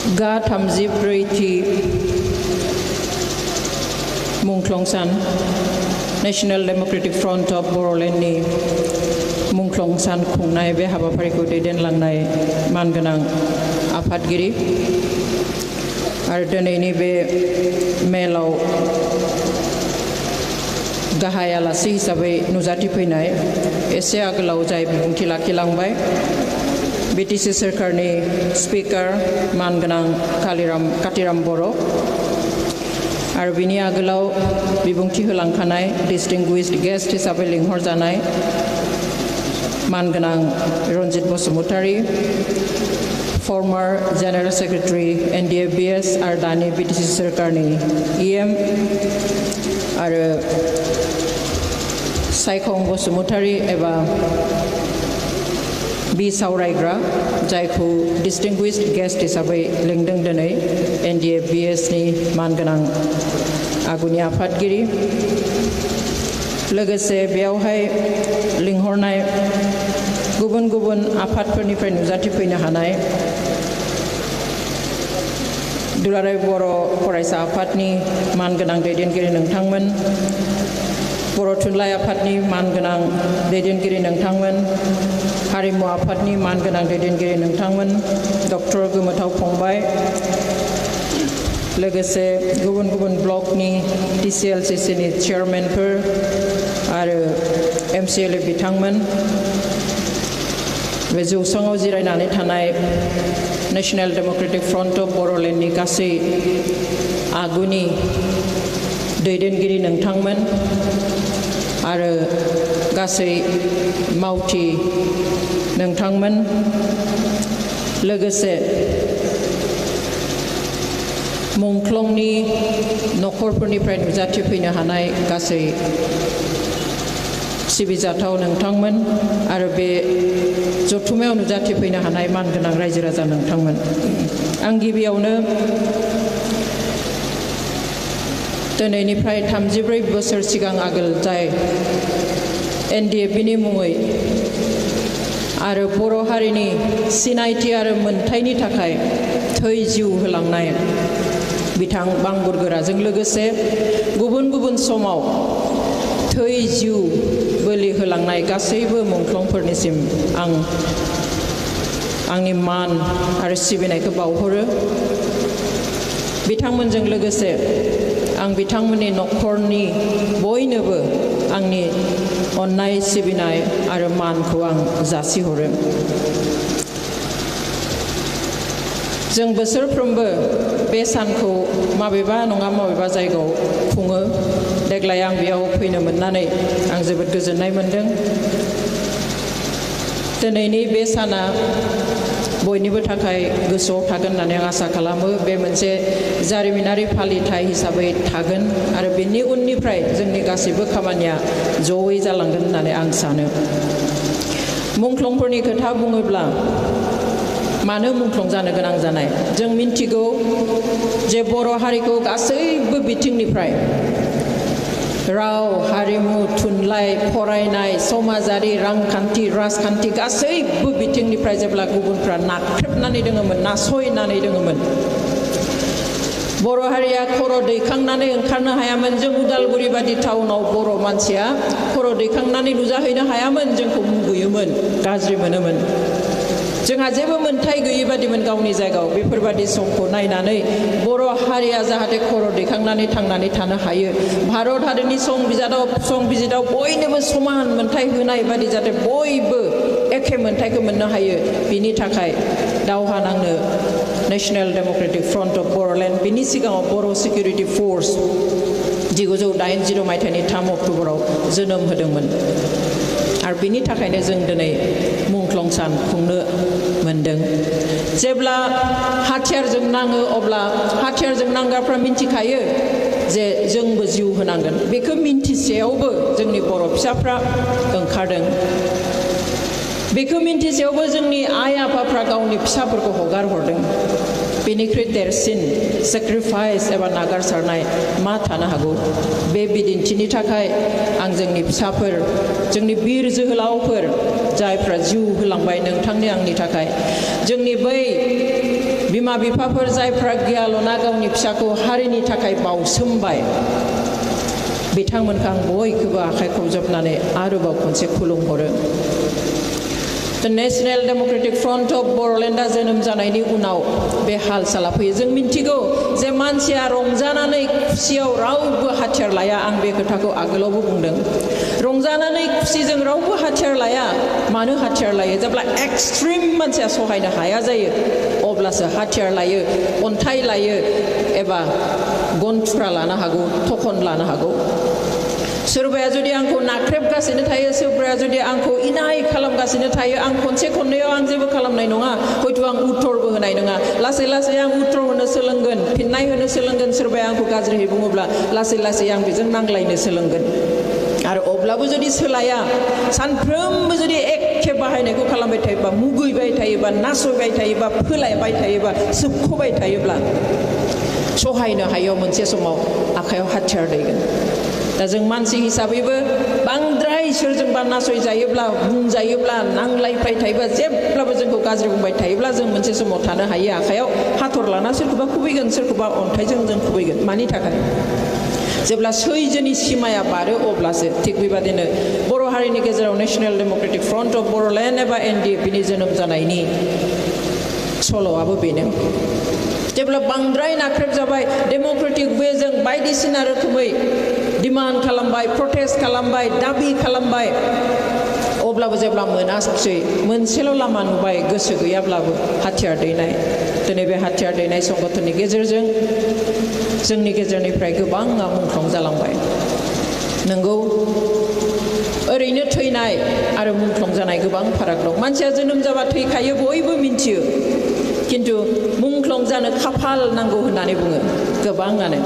गा 34थि मुंख्लंसान national democratic front of बर'लेण्डनि मुंख्लंसान खुंनाय बे हाबाफारिखौ दैदेनलांनाय मानगोनां आफादगिरि आरो दिनैनि बे मेलाव गाहाय आलासि हिसाबै नुजाथिफैनाय एसे आगोलाव जाय बिबुंथि लाखिलांबाय बिटिसि सोरखारनि स्पिकार मानगोनां कातिराम बर' आरो बिनि आगोलाव बिबुंथि होलांखानाय डिस्टिंगुइश्ड गेस्ट हिसाबै लिंहरजानाय मानगोनां Ranjit Basumatary फर्मार general secretary NDFBS आरो दानि बिटिसि सोरखारनि EM आरो सायखं बसुमतारी एबा बि सावरायग्रा जायखौ डिस्टिंगुइश्ड गेस्ट हिसाबै लिंदों दिनै NDFBS नि मानगोनां आगुनि आफादगिरि लोगोसे बेयावहाय लिंहरनाय गुबुन गुबुन आफादफोरनिफ्राय नुजाथिफैनो हानाय दुलाराय बर' फरायसा आफादनि मानगोनां दैदेनगिरि नोंथांमोन बर' थुनलाइ आफादनि मानगोनां दैदेनगिरि नोंथांमोन हारिमु आफादनि मानगोनां दैदेनगिरि नोंथांमोन डक्टर गोमोथाव फंबाय लोगोसे गुबुन गुबुन ब्लकनि TCLCC नि चेयारमेनफोर आरो MCLA बिथांमोन बे जौसाङाव जिरायनानै थानाय नेशनेल डेमोक्रेटिक फ्रन्ट अफ बर'लेण्डनि गासै आगुनि दैदेनगिरि नोंथांमोन आरो गासै मावथि नोंथांमोन लोगोसे मुंख्लंनि नखरफोरनिफ्राय नुजाथिफैनो हानाय गासै सिबिजाथाव नोंथांमोन आरो बे जथुमायाव नुजाथिफैनो हानाय मानगोनां रायजो राजा नोंथांमोन आं गिबियावनो दिनैनिफ्राय 34 बोसोर सिगां आगोल जाय NDFB नि मुङै आरो बर' हारिनि सिनायथि आरो मोनथायनि थाखाय थै जिउ होलांनाय बिथां बांबुर गोराजों लोगोसे गुबुन गुबुन समाव थै जिउ बोलि होलांनाय गासैबो मुंख्लंफोरनिसिम आं आंनि मान आरो सिबिनायखौ बावहरो बिथांमोनजों लोगोसे आं बिथांमोननि नखरनि बयनोबो आंनि अननाय सिबिनाय आरो मानखौ आं जासिहरो जों बोसोरफ्रोमबो बे सानखौ माबेबा नङा माबेबा जायगायाव खुङो देग्लाय आं बेयाव फैनो मोननानै आं जोबोद गोजोननाय मोनदों दिनैनि बे साना बयनिबो थाखाय गोसोआव थागोन होननानै आं आसा खालामो बे मोनसे जारिमिनारि फालिथाय हिसाबै थागोन आरो बेनि उननिफ्राय जोंनि गासैबो खामानिया जयै जालांगोन होननानै आं सानो मुंख्लंफोरनि खोथा बुङोब्ला मानो मुंख्लं जानो गोनां जानाय जों मिन्थिगौ जे बर' हारिखौ गासैबो बिथिंनिफ्राय राव हारिमु थुनलाइ फरायनाय समाजारि रांखान्थि राजखान्थि गासैबो बिथिंनिफ्राय जेब्ला गुबुनफ्रा नाख्रेबनानै दङमोन नासयनानै दङमोन बर' हारिया खर' दैखांनानै ओंखारनो हायामोन जों उदालगुरि बादि टाउनाव बर' मानसिया खर' दैखांनानै नुजाहैनो हायामोन जोंखौ मुगैयोमोन गाज्रि मोनोमोन जोंहा जेबो मोनथाय गैयै बादिमोन गावनि जायगायाव बेफोरबादि समखौ नायनानै बर' हारिया जाहाथे खर' दैखांनानै थांनानै थानो हायो भारत हादरनि संबिजिराव बयनोबो समान मोनथाय होनाय बादि जाहाथे बयबो एखे मोनथायखौ मोननो हायो बिनि थाखाय दावहा नांनो national democratic front of Bodoland बिनि सिगाङाव बर' सिकिउरिटि फर्स 1980 मायथाइनि 3 अक्ट'बराव जोनोम होदोंमोन आरो बिनि थाखायनो जों दिनै मुंख्लं सान खुंनो मोनदों जेब्ला हाथियारजों नाङो अब्ला हाथियारजों नांग्राफ्रा मिन्थिखायो जे जोंबो जिउ होनांगोन बेखौ मिन्थिसेयावबो जोंनि बर' फिसाफ्रा ओंखारदों बेखौ मिन्थिसेयावबो जोंनि आइ आफाफ्रा गावनि फिसाफोरखौ हगार हरदों बेनिख्रुइ देरसिन सेक्रिफाइस एबा नागारसारनाय मा थानो हागौ बे बिदिन्थिनि थाखाय आं जोंनि फिसाफोर जोंनि बिर जोहोलावफोर जायफ्रा जिउ होलांबाय नोंथांनि आंनि थाखाय जोंनि बै बिमा बिफाफोर जायफ्रा गियाल'ना गावनि फिसाखौ हारिनि थाखाय बावसोमबाय बिथांमोनखौ आं बयखौबो आखाइ खबजबनानै आरोबाव खनसे खुलुमहरो। The National Democratic Front of बर'लेण्डआ जोनोम जानायनि उनाव बे हाल साला फैयो। जों मिन्थिगौ जे मानसिया रंजानानै खुसियाव रावबो हाथियार लाया। आं बे खोथाखौ आगोलावबो बुंदों। रंजानानै खुसिजों रावबो हाथियार लाया। मानो हाथियार लायो? जेब्ला एक्सट्रिम मानसिया सहायनो हाया जायो अब्लासो हाथियार लायो, अन्थाइ लायो एबा गन थुख्रा लानो हागौ, थखन लानो हागौ। सोरबाया जुदि आंखौ नाख्रेबगासिनो थायो, सोरबाया जुदि आंखौ इनाय खालामगासिनो थायो, आं खनसे खननैयाव आं जेबो खालामनाय नङा, हयथ' आं उत्तरबो होनाय नङा। लासै लासै आं उत्तर होनो सोलोंगोन, फिननाय होनो सोलोंगोन। सोरबाया आंखौ गाज्रियै बुङोब्ला लासै लासै आं बेजों नांलायनो सोलोंगोन। आरो अब्लाबो जुदि सोलाया, सानफ्रोमबो जुदि एखे बाहायनायखौ खालामबाय थायोबा, मुगैबाय थायोबा, नासयबाय थायोबा, फोलायबाय थायोबा, सोबख'बाय थायोब्ला सहायनो हायैयाव मोनसे समाव आखायाव हाथियार दैगोन। दा जों मानसि हिसाबैबो बांद्राय सोरजोंबा नासयजायोब्ला, बुंजायोब्ला, नांलायबाय थायोब्ला, जेब्लाबो जोंखौ गाज्रि बुंबाय थायोब्ला जों मोनसे समाव थानो हायो आखायाव हाथर लाना सोरखौबा खुबैगोन, सोरखौबा अन्थाइजों जों खुबैगोन। मानि थाखाय? जेब्ला सैजोनि सिमाया बारो अब्लासो। थिग बेबादिनो बर' हारिनि गेजेराव national democratic front of Bodoland एबा NDFनि जोनोम जानायनि सल'आबो बेनो। जेब्ला बांद्राय नाख्रेब जाबाय, डेम'क्रेटिक वेजों बायदिसिना रोखोमै डिमान्ड खालामबाय, प्रटेस्ट खालामबाय, दाबि खालामबाय, अब्लाबो जेब्ला मोनासै, मोनसेल' लामा नुबाय, गोसो गैयाब्लाबो हाथियार दैनाय। दिनै बे हाथियार दैनाय संगठननि गेजेरजों जोंनि गेजेरनिफ्राय गोबाङा मुंख्लं जालांबाय। नंगौ, ओरैनो थैनाय आरो मुंख्लं जानाय गोबां फाराग दं। मानसिया जोनोम जाबा थैखायो, बयबो मिन्थियो। खिन्थु मुंख्लं जानो खाफाल नांगौ होननानै बुङो गोबाङानो।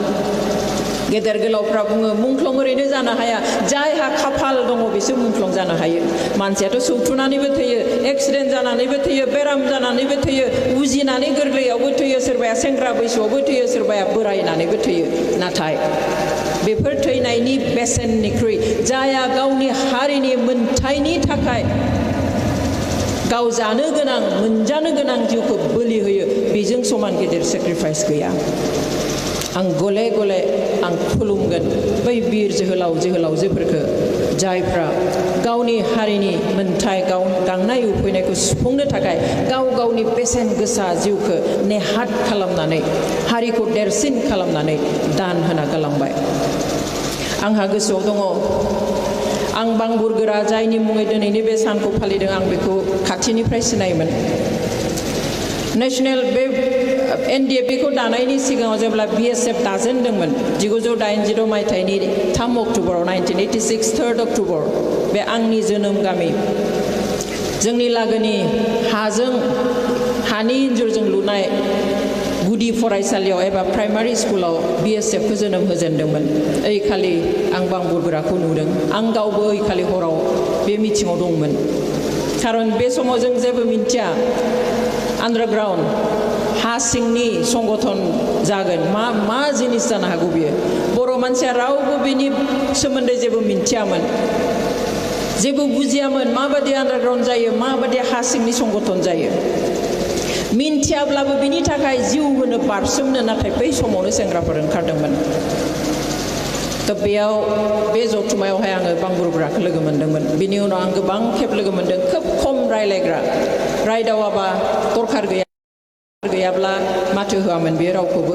गेदेर गोलावफ्रा बुङो मुंख्लं ओरैनो जानो हाया, जायहा खाफाल दङ बिसो मुंख्लं जानो हायो। मानसियाथ' सौथुनानैबो थैयो, एक्सिडेन्ट जानानैबो थैयो, बेराम जानानैबो थैयो, उजिनानै गोरलैयावबो थैयो, सोरबाया सेंग्रा बैसोआवबो थैयो, सोरबाया बोरायनानैबो थैयो। नाथाय बेफोर थैनायनि बेसेननिख्रुइ जायहा गावनि हारिनि मोनथायनि थाखाय गाव जानो गोनां, मोनजानो गोनां जिउखौ बोलि होयो, बेजों समान गिदिर सेक्रिफाइस गैया। आं गले गले आं खुलुमगोन बै बिर जोहोलाव जोहोलावजोफोरखौ जायफ्रा गावनि हारिनि मोनथाय, गाव गांनाय उखैनायखौ सुफुंनो थाखाय गाव गावनि बेसेन गोसा जिउखौ नेहाथ खालामनानै, हारिखौ देरसिन खालामनानै दान होना गालांबाय। आंहा गोसोआव दङ, आं बांबुरगोरा जायनि मुङै दिनैनि बे सानखौ फालिदों, आं बेखौ खाथिनिफ्राय सिनायोमोन। नेशनेल बे NDFखौ दानायनि सिगाङाव जेब्ला BSF दाजेनदोंमोन 1986 मायथाइनि 3 अक्ट'बराव 1986 3 अक्ट'बर, बे आंनि जोनोम गामि जोंनि लागोनि हानि इन्जुरजों लुनाय गुदि फरायसालियाव एबा प्राइमारि स्कुलाव BSFखौ जोनोम होजेनदोंमोन। ओइखालि आं बांबुरगोराखौ नुदों। आं गावबो ओइखालि हराव बे मिटिङाव दंमोन। खारन बे समाव जों जेबो मिन्थिया आन्डारग्राउन्ड हा सिंनि संगठन जागोन, मा जिनिस जानो हागौ बियो। बर' मानसिया रावबो बेनि सोमोन्दै जेबो मिन्थियामोन, जेबो बुजियामोन माबादि आन्डारग्राउन्ड जायो, माबादि हा सिंनि संगठन जायो। मिन्थियाब्लाबो बिनि थाखाय जिउ होनो बारसोमनो नाथाय बै समावनो सेंग्राफोर ओंखारदोंमोन। थ' बेयाव बे जथुमायावहाय आङो बांबुरगोराखौ लोगो मोन्दोंमोन। बिनि उनाव आं गोबां खेब लोगो मोन्दों। खोब खम रायलायग्रा, रायदावाबा दरखार गैयाब्ला माथो होआमोन बे रावखौबो।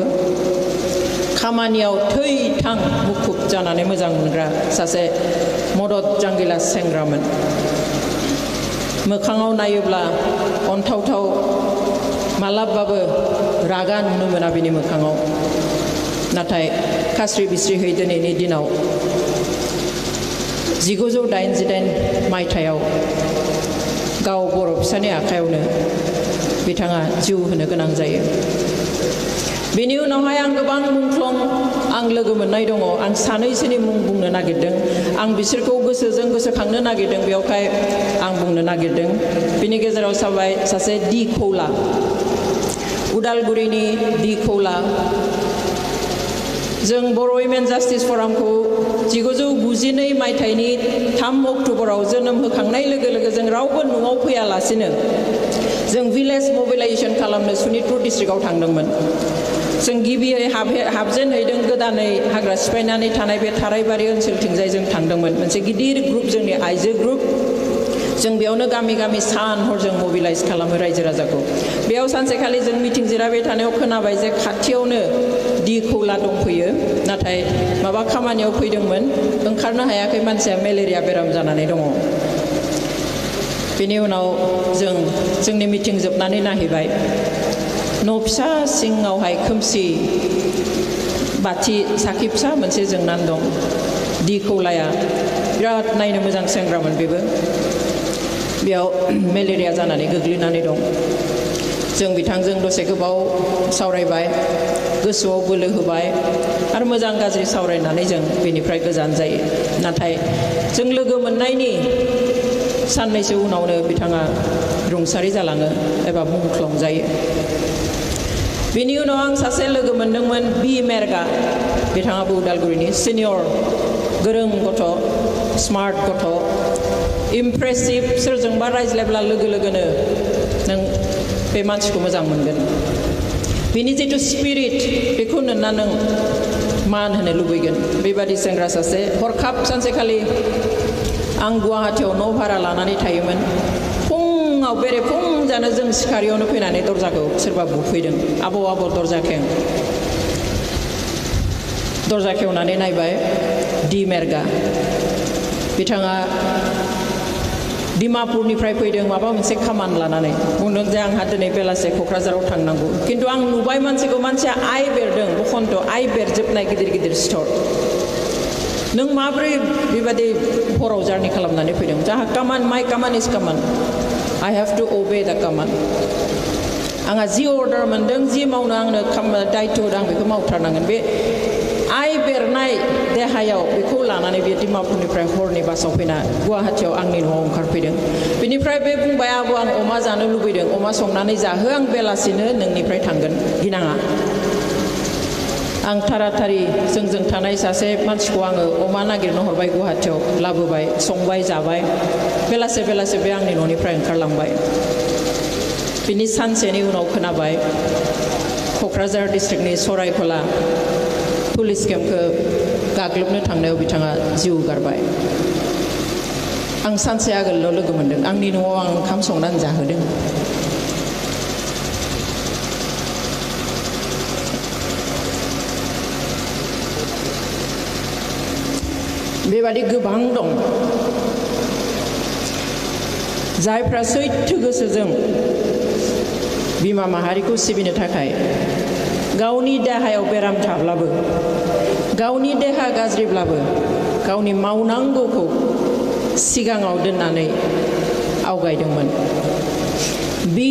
खामानियाव थै थां मुखुब जानानै मोजां मोनग्रा सासे मदद जांगिला सेंग्रामोन। मोखाङाव नायोब्ला अनथावथाव, मालाबाबो रागा नुनो मोना बिनि मोखाङाव। नाथाय खास्रि बिस्रिहै दिनैनि दिनाव 1988 मायथाइयाव गाव बर' फिसानि आखायावनो बिथाङा जिउ होनो गोनां जायो। बेनि उनावहाय आं गोबां मुंख्लं आं लोगो मोननाय दङ। आं सानैसोनि मुं बुंनो नागिरदों। आं बिसोरखौ गोसोजों गोसोखांनो नागिरदों, बेयावहाय आं बुंनो नागिरदों। बिनि गेजेराव जाबाय सासे डि खौला, उदालगुरिनि डि खौला। जों बर' उइमेन जास्टिस फरामखौ 1992 मायथाइनि 3 अक्ट'बराव जोनोम होखांनाय लोगो लोगो जों रावबो न'आव फैयालासिनो जों भिलेज मोबिलाइजेशन खालामनो सनितपुर डिस्ट्रिक्टआव थांदोंमोन जों गिबियै हाबजेनहैदों गोदानै हाग्रा सिफायनानै थानाय बे थारायबारि ओनसोलथिंजाय जों थांदोंमोन मोनसे गिदिर ग्रुप जोंनि आइजो ग्रुप जों बेयावनो गामि गामि सान हर जों मोबिलाइज खालामो रायजो राजाखौ बेयाव सानसेखालि जों मिटिं जिरायबाय थानायाव खोनाबाय जे खाथियावनो दि खौला दंफैयो नाथाय माबा खामानियाव फैदोंमोन ओंखारनो हायाखै मानसिया मेलेरिया बेराम जानानै दङ बेनि उनाव जोंनि मिटिं जोबनानै नायहैबाय न' फिसा सिङावहाय खोमसि बाथि साखि फिसा मोनसे जोंनानै दं दि खौलाया बिराद नायनो मोजां सेंग्रामोन बेबो बेयाव मेलेरिया जानानै गोग्लैनानै दं जों बिथांजों दसे गोबाव सावरायबाय गोसोआव बोलो होबाय आरो मोजां गाज्रि सावरायनानै जों बेनिफ्राय गोजान जायो नाथाय जों लोगो मोननायनि साननैसो उनावनो बिथाङा रुंसारि जालाङो एबा मुंख्लं जायो बेनि उनाव आं सासे लोगो मोनदोंमोन बि मेरगा बिथाङाबो उदालगुरिनि सिनियर गोरों गथ' स्मार्ट गथ' इमप्रेसिभ सोरजोंबा रायज्लायब्ला लोगो लोगोनो नों बे मानसिखौ मोजां मोनगोन बिनि जिथु स्पिरिट बेखौ नुना नों मान होनो लुबैगोन बेबादि सेंग्रा सासे हरखाब सानसेखालि आं गुवाहाटीयाव न' भारा लानानै थायोमोन फुङाव बेरेफुंजानो जों सिखारियावनो फैनानै दरजाखौ सोरबा बुफैदों आबौ दरजा खेवनानै नायबाय दि मेरगा बिथाङा डिमापुरनिफ्राय फैदों माबा मोनसे खामानि लानानै बुंदों जे आंहा दिनै बेलासे क'क्राझाराव थांनांगौ खिन्थु आं नुबाय मानसिया आइ बेरदों बखन्त आइ बेरजोबनाय गिदिर गिदिर सिथर नों माब्रै बेबादि हराव जार्नि खालामनानै फैदों जाहा कामान माइ कामान इज कामान आइ हेभ टु ओबे द कामान आंहा जि अर्डार मोनदों जि मावनो आंनो दायित्व होदों आं बेखौ मावथारनांगोन बे आइ बेरनाय देहायाव बेखौ लानानै बे डिमापुरनिफ्राय हरनि बासाव फैना गुवाहाटीयाव आंनि न'आव ओंखारफैदों बेनिफ्राय बे बुंबाय आबौ आं अमा जानो लुबैदों अमा संनानै जाहो आं बेलासिनो नोंनिफ्राय थांगोन गिनाङा आं थाराथारि जोंजों थानाय सासे मानसिखौ आङो अमा नागिरनो हरबाय गुवाहाटीयाव लाबोबाय संबाय जाबाय बेलासे बे आंनि न'निफ्राय ओंखारलांबाय बिनि सानसेनि उनाव खोनाबाय क'क्राझार डिस्ट्रिक्टनि सरायखला पुलिस केम्पखौ गाग्लोबनो थांनायाव बिथाङा जिउ गारबाय आं सानसे आगोलाव लोगो मोनदों आंनि न'आव आं ओंखाम संनानै जाहोदों बेबादि गोबां दं जायफ्रा सैथो गोसोजों बिमा माहारिखौ सिबिनो थाखाय गावनि देहायाव बेराम थाब्लाबो गावनि देहा गाज्रिब्लाबो गावनि मावनांगौखौ सिगाङाव दोननानै आवगायदोंमोन बि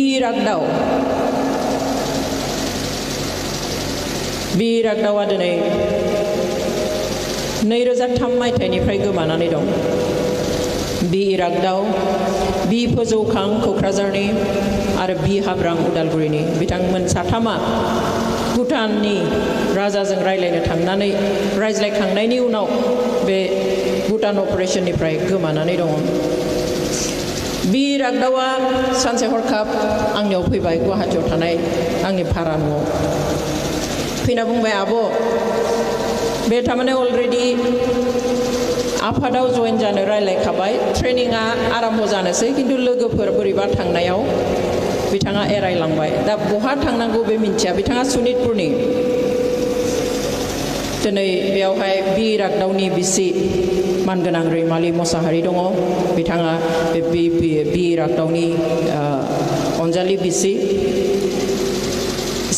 रागदावा दिनै 2003 मायथाइनिफ्राय गोमानानै दं बि रागदाव बि फोजौखां क'क्राझारनि आरो बि हाब्रां उदालगुरिनि बिथांमोन साथामा भुटाननि राजाजों रायज्लायखांनायनि उनाव बे भुटान अपारेशननिफ्राय गोमानानै दङ बि रागदावा सानसे हरखाब आंनियाव फैबाय गुवाहाटीयाव थानाय आंनि भारा न'आव फैना बुंबाय आब' बे थारमाने अलरेडि आफादाव जइन जानो रायलायखाबाय ट्रेनिंआ आराम्भ जानोसै खिन्थु लोगोफोर बोरैबा थांनायाव बिथाङा एरायलांबाय दा बहा थांनांगौ बे मिन्थिया बिथाङा सनितपुरनि दिनै बेयावहाय बि रागदावनि बिसि मानगोनां रैमालि मोसाहारि दङ बिथाङा बि रागदावनि अनजालि बिसि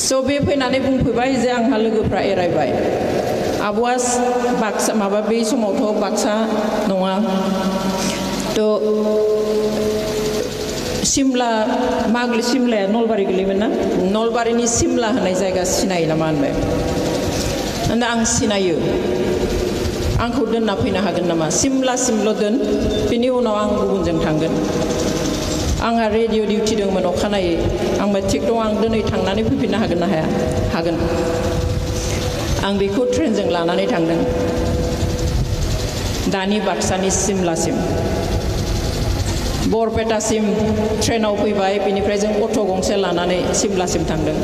स' बे फैनानै बुंफैबाय जे आंहा लोगोफ्रा एरायबाय आब'आ बाक्सा माबा बे समावथ' बाक्सा नङा थ' सिमलाया नलबारि गोलैयोमोन ना नलबारिनि सिमला होननाय जायगा सिनायो नामा होनबाय होनदा आं सिनायो आंखौ दोनना फैनो हागोन नामा सिमलासिमल' दोन बिनि उनाव आं गुबुनजों थांगोन आंहा रेडिअ' डिउटि दंमोन अखानायै आंबो थिग दं आं दिनै थांनानै फैफिननो हागोन ना हाया हागोन आं बेखौ ट्रेनजों लानानै थांदों दानि बाक्सानि सिमलासिम बरपेटासिम ट्रेनाव फैबाय बिनिफ्राय जों अट' गंसे लानानै सिमलासिम थांदों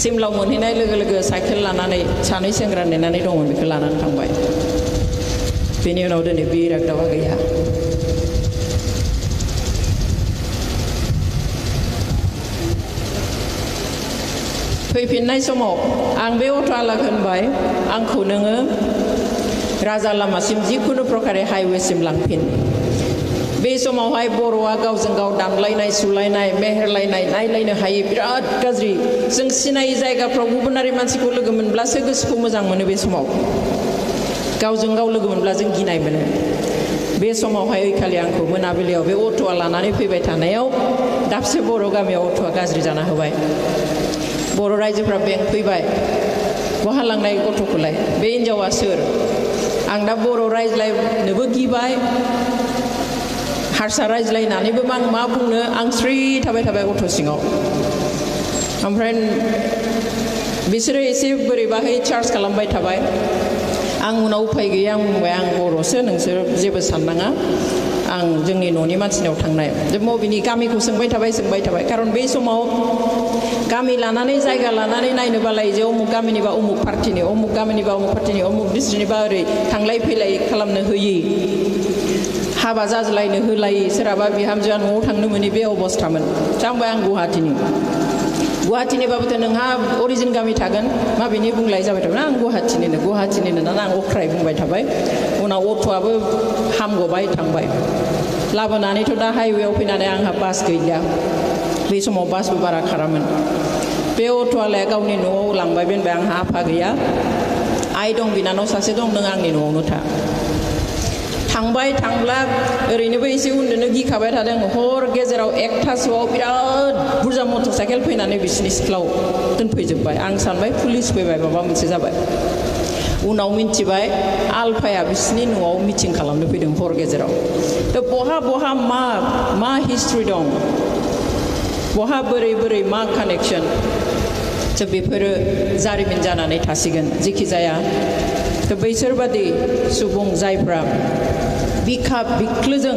सिमलायाव मोनहैनाय लोगो लोगो साइकेल लानानै सानै सेंग्रा नेनानै दंमोन बेखौ लानानै थांबाय बेनि उनाव दिनै बे इरागदावा गैया फैफिननाय समाव आं बे अट'आलाखौ होनबाय आंखौ नोङो राजा लामासिम जिखुनु प्रकारे हाइवेसिम लांफिन बे समावहाय बर'आ गावजों गाव दानलायनाय सुलायनाय मेहेरलायनाय नायलायनो हायै बिराद गाज्रि जों सिनायै जायगाफ्राव गुबुनारि मानसिखौ लोगो मोनब्लासो गोसोखौ मोजां मोनो बे समाव गावजों गाव लोगो मोनब्ला जों गिनाय मोनो बे समावहाय ओइखालि आंखौ मोनाबिलियाव बे अट'आ लानानै फैबाय थानायाव दाबसे बर' गामियाव अट'आ गाज्रि जाना होबाय बर' रायजोफ्रा बेंफैबाय बहा लांनाय गथ'खौलाय बे हिन्जावा सोर आं दा बर' रायज्लायनोबो गिबाय हारसा रायज्लायनानैबो आं मा बुंनो आं स्रि थाबाय गथ' सिङाव ओमफ्राय बिसोरो एसे बोरैबाहै चार्ज खालामबाय थाबाय आं उनाव उफाय गैया आं बुंबाय आं बर'सो नोंसोर जेबो साननाङा आं जोंनि न'नि मानसिनाव थांनाय बबेनि गामिखौ सोंबाय थाबाय खारन बे समाव गामि लानानै जायगा लानानै नायनो बालाय जे अमुक गामिनिबा अमुक पार्टिनि अमुक गामिनिबा अमुक पार्टिनि अमुक डिस्ट्रिक्टनिबा ओरै थांलाय फैलाय खालामनो होयि हाबा जाज्लायनो होलायि सोरहाबा बिहामजोआ न'आव थांनो मोनि बे अबस्थामोन जांबाय आं गुवाहाटीनिबाबोथ' नोंहा अरिजिन गामि थागोन माबेनि बुंलाय जाबाय थाबाय आं गुवाहाटीनिनो ना आं अख्राय बुंबाय थाबाय उनाव अट'आबो हामगबाय थांबाय लाबोनानैथ' दा हाइवेआव फैनानै आंहा बास गैलिया बे समाव बासबो बारा खारामोन बे अट'आलाया गावनि न'आव लांबाय बेनबाय आंहा आफा गैया आइ दं बिनानाव सासे दं नों आंनि न'आवनो था थांब्ला ओरैनोबो एसे उन्दुनो गिखाबाय थादों हर गेजेराव एकथासोआव बिराद बुरजा मटर साइकेल फैनानै बिसिनि सिथ्लायाव दोनफैजोब्बाय आं सानबाय पुलिस फैबाय माबा मोनसे जाबाय उनाव मिन्थिबाय आलफाया बिसिनि न'आव मिटिं खालामनो फैदों हर गेजेराव थ' बहा मा हिस्ट्रि दं बहा बोरै मा कानेक्सन थ' बेफोरो जारिमिन जानानै थासिगोन जेखि जाया थ' बैसोरबादि सुबुं जायफ्रा बिखा बिख्लोजों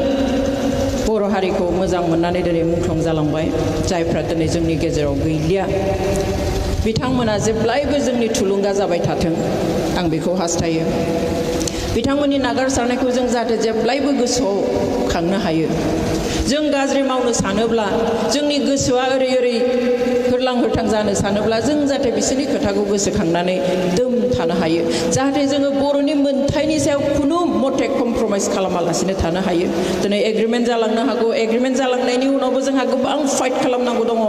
बर' हारिखौ मोजां मोननानै दिनै मुंख्लं जालांबाय जायफ्रा दिनै जोंनि गेजेराव गैलिया बिथांमोना जेब्लायबो जोंनि थुलुंगा जाबाय थाथों आं बेखौ हास्थायो बिथांमोननि नागारसारनायखौ जों जाहाथे जेब्लायबो गोसोआव खांनो हायो जों गाज्रि मावनो सानोब्ला जोंनि गोसोआ ओरै होरलां होरथां जानो सानोब्ला जों जाहाथे बिसोरनि खोथाखौ गोसोखांनानै दोम थानो हायो जाहाथे जोङो बर'नि मोनथायनि सायाव खुनु मथे कमप्रमाइज खालामालासिनो थानो हायो दिनै एग्रिमेन्ट जालांनो हागौ एग्रिमेन्ट जालांनायनि उनावबो जोंहा गोबां फाइट खालामनांगौ दङ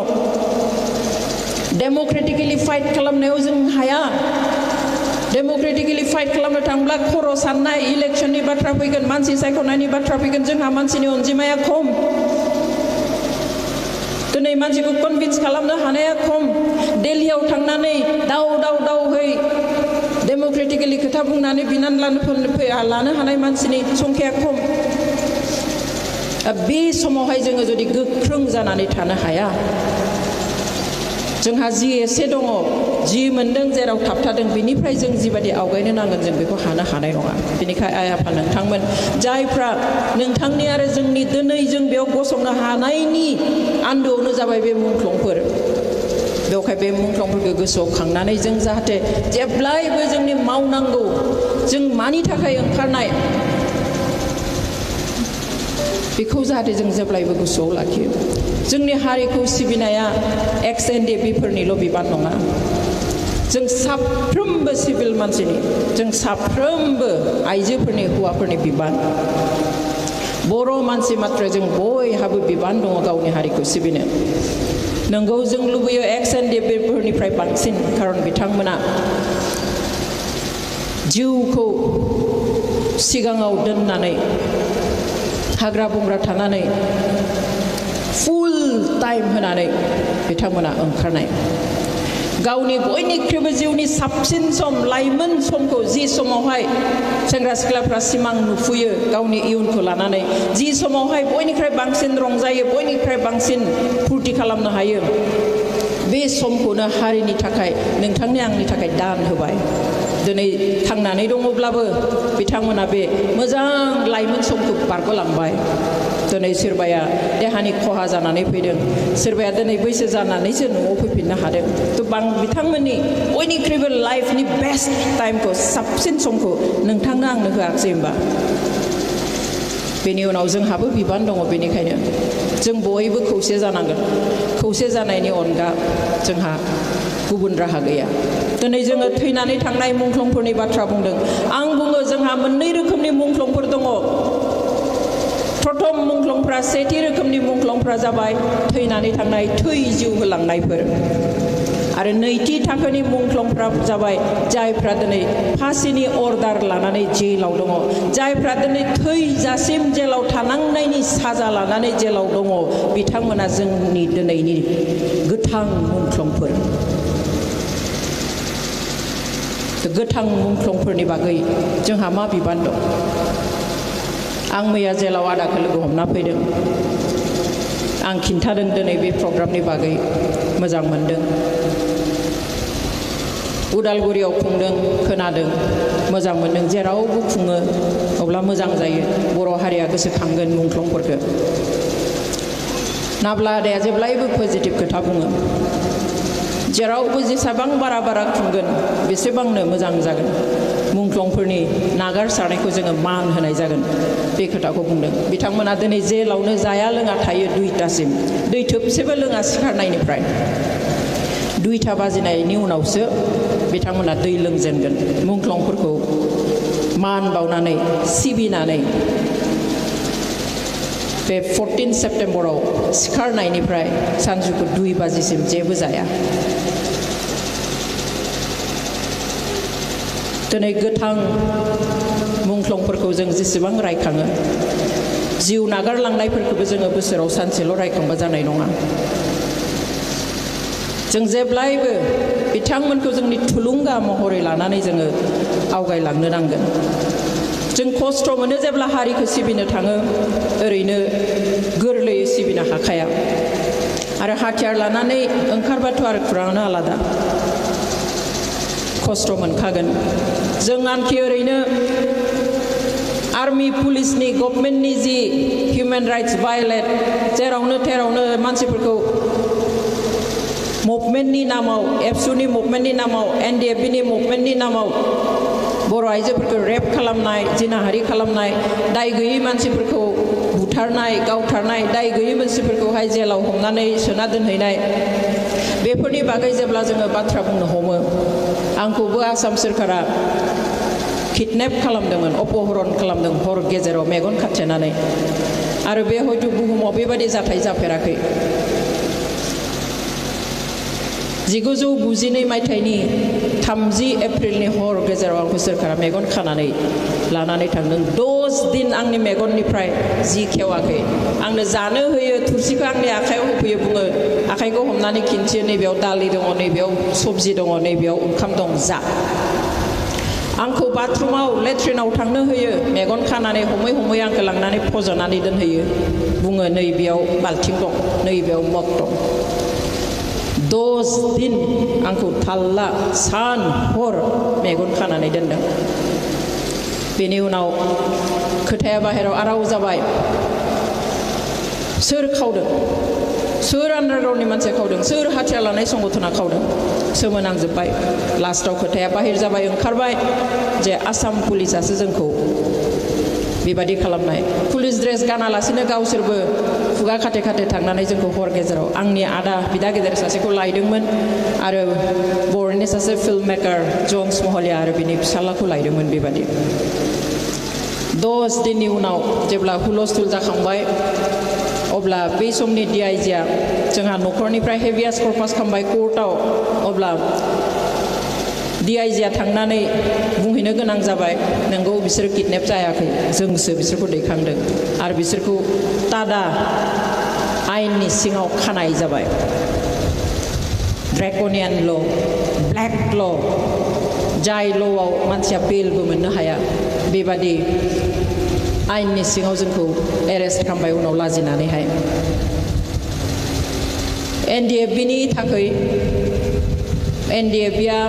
डेम'क्रेटिकेलि फाइट खालामनायाव जों हाया डेम'क्रेटिकेलि फाइट खालामनो थांब्ला खर' साननाय इलेक्शननि बाथ्रा फैगोन मानसि सायख'नायनि बाथ्रा फैगोन जोंहा मानसिनि अनजिमाया खम दिनै मानसिखौ कनभिन्स खालामनो हानाया खम दिल्लीयाव थांनानै दावहै डेम'क्रेटिकेलि खोथा बुंनानै बिनानै लानो हानाय मानसिनि संख्याया खम बे समावहाय जोङो जुदि गोख्रों जानानै थानो हाया जोंहा जि एसे दङ जि मोन्दों जेराव थाबथादों बिनिफ्राय जों जिबादि आवगायनो नांगोन जों बेखौ हानो हानाय नङा बेनिखायनो आइ आफा नोंथांमोन जायफ्रा नोंथांनि आरो जोंनि दिनै जों बेयाव गसंनो हानायनि आन्दोआवनो जाबाय बे मुंख्लंफोर बेवहाय बे मुंख्लंफोरखौ गोसोआव खांनानै जों जाहाथे जेब्लायबो जोंनि मावनांगौ जों मानि थाखाय ओंखारनाय बेखौ जाहाथे जों जेब्लायबो गोसोआव लाखियो जोंनि हारिखौ सिबिनाया एक्स एनडिएफबिफोरनिल' बिबान नङा जों साफ्रोमबो सिभिल मानसिनि जों साफ्रोमबो आइजोफोरनि हौवाफोरनि बिबान बर' मानसि मात्र जों बयहाबो बिबान दङ गावनि हारिखौ सिबिनो नंगौ जों लुबैयो एक्स एनडिएफबिफोरनिफ्राय बांसिन खारन बिथांमोना जिउखौ सिगाङाव दोननानै हाग्रा बंग्रा थानानै फुल टाइम होनानै बिथांमोना ओंखारनाय गावनि बयनिख्रुइबो जिउनि साबसिन सम लाइमोन समखौ जि समावहाय सेंग्रा सिख्लाफ्रा सिमां नुफुयो गावनि इयुनखौ लानानै जि समावहाय बयनिख्रुइ बांसिन रंजायो बयनिख्रुइ बांसिन फुरथि खालामनो हायो बे समखौनो हारिनि थाखाय नोंथांनि आंनि थाखाय दान होबाय दिनै थांनानै दङब्लाबो बिथांमोना बे मोजां लाइमोन समखौ बारग'लांबाय दिनै सोरबाया देहानि खहा जानानै फैदों सोरबाया दिनै बैसो जानानैसो न'आव फैफिननो हादों बिथांमोननि बयनिख्रुइबो लाइफनि बेस्ट टाइमखौ साबसिन समखौ नोंथांनो आंनो होआखिसै होमबा बेनि उनाव जोंहाबो बिबान दङ बेनिखायनो जों बयबो खौसे जानांगोन खौसे जानायनि अनगा जोंहा गुबुन राहा गैया दिनै जोङो थैनानै थांनाय मुंख्लंफोरनि बाथ्रा बुंदों आं बुङो जोंहा मोननै रोखोमनि मुंख्लंफोर दङ प्रथम मुंख्लंफ्रा सेथि रोखोमनि मुंख्लंफ्रा जाबाय थैनानै थांनाय थै जिउ होलांनायफोर आरो नैथि थाखोनि मुंख्लंफ्रा जाबाय जायफ्रा दिनै फासिनि अर्डार लानानै जेलाव दङ जायफ्रा दिनै थैजासिम जेलाव थानांनायनि साजा लानानै जेलाव दङ बिथांमोना जोंनि दिनैनि गोथां मुंख्लंफोर गोथां मुंख्लंफोरनि बागै जोंहा मा बिबान दं आं मैया जेलाव आदाखौ लोगो हमना फैदों आं खिन्थादों दिनै बे प्रग्रामनि बागै मोजां मोनदों उदालगुरियाव खुंदों खोनादों मोजां मोनदों जेरावबो खुङो अब्ला मोजां जायो बर' हारिया गोसोखांगोन मुंख्लंफोरखौ नाब्ला आदाया जेब्लायबो पजिटिभ खोथा बुङो जेरावबो जेसेबां बारा खुंगोन बेसेबांनो मोजां जागोन मुंख्लंफोरनि नागारसारनायखौ जोङो मान होनाय जागोन बे खोथाखौ बुंदों बिथांमोना दिनै जेलावनो जाया लोङा थायो 2टासिम दै थोबसेबो लोङा सिखारनायनिफ्राय 2टा बाजिनायनि उनावसो बिथांमोना दै लोंजेनगोन मुंख्लंफोरखौ मान बावनानै सिबिनानै बे 14 सेप्टेम्बराव सिखारनायनिफ्राय सानजौफु 2 बाजिसिम जेबो जाया दिनै गोथां मुंख्लंफोरखौ जों जेसेबां रायखाङो जिउ नागारलांनायफोरखौबो जोङो बोसोराव सानसेल' रायखांबा जानाय नङा जों जेब्लायबो बिथांमोनखौ जोंनि थुलुंगा महरै लानानै जोङो आवगायलांनो नांगोन जों खस्थ' मोनो जेब्ला हारिखौ सिबिनो थाङो ओरैनो गोरलैयै सिबिनो हाखाया आरो हाथियार लानानै ओंखारबाथ' आरो खुराङानो आलादा खस्थ' मोनखागोन जों आनखि ओरैनो आर्मि पुलिसनि गभर्नमेन्टनि जि हिउमेन राइट्स भायलेट जेरावनो तेरावनो मानसिफोरखौ मुभमेन्टनि नामाव एबसुनि मुभमेन्टनि नामाव एनडिएफबिनि मुभमेन्टनि नामाव बर' आइजोफोरखौ रेप खालामनाय जिनाहारि खालामनाय दाय गैयै मानसिफोरखौ बुथारनाय गावथारनाय दाय गैयै मानसिफोरखौहाय जेलाव हमनानै सोना दोनहैनाय बेफोरनि बागै जेब्ला जोङो बाथ्रा बुंनो हमो आंखौबो आसाम सोरखारा किडनेप खालामदोंमोन अपहरन खालामदों हर गेजेराव मेगन खाथेनानै आरो बे हयथ' बुहुमाव बेबायदि जाथाय जाफेराखै 1992 मायथाइनि 30 एप्रिलनि हर गेजेराव आंखौ सोरखारा मेगन खानानै लानानै थांदों 10 दिन आंनि मेगननिफ्राय जि खेवाखै आंनो जानो होयो थुरसिखौ आंनि आखायाव होफैयो बुङो आखाइखौ हमनानै खिन्थियो नैबेयाव दालि दङ नैबेयाव सबजि दङ नैबेयाव ओंखाम दं जा आंखौ बाथरुमाव लेट्रिनाव थांनो होयो मेगन खानानै हमै हमै आंखौ लांनानै फज'नानै दोनहैयो बुङो नैबेयाव बाल्थिं दं नैबेयाव मग दं 10 दिन आंखौ थाल्ला सान हर मेगन खानानै दोनदों बेनि उनाव खोथाया बाहेराव आराव जाबाय सोर खावदों सोर आन्डारग्राउन्डनि मानसिया खावदों सोर हाथियार लानाय संगठना खावदों सोमोनांजोब्बाय लास्टाव खोथाया बाहेर जाबाय ओंखारबाय जे आसाम पुलिसासो जोंखौ बेबादि खालामनाय पुलिस ड्रेस गानालासिनो गावसोरबो खुगा खाथे खाथे थांनानै जोंखौ हर गेजेराव आंनि आदा बिदा गेदेर सासेखौ लायदोंमोन आरो बर'नि सासे फिल्म मेकार जन्स महलिया आरो बिनि फिसालाखौ लायदोंमोन बेबादि 10 दिननि उनाव जेब्ला हुलस्थुल जाखांबाय अब्ला बै समनि DIGआ जोंहा न'खरनिफ्राय हेभियास कर्पास खालामबाय कर्टआव अब्ला DIGआ थांनानै बुंहैनो गोनां जाबाय नोंगौ बिसोर किडनेप जायाखै जोंसो बिसोरखौ दैखांदों आरो बिसोरखौ टाडा आयेननि सिङाव खानाय जाबाय ड्रेकनियान ल' ब्लेक ल' जाय ल'आव मानसिया बेलबो मोननो हाया बेबादि आयेननि सिङाव जोंखौ एरेस्ट खालामबाय उनाव लाजिनानैहाय NDFBनि थाखाय NDFB-आ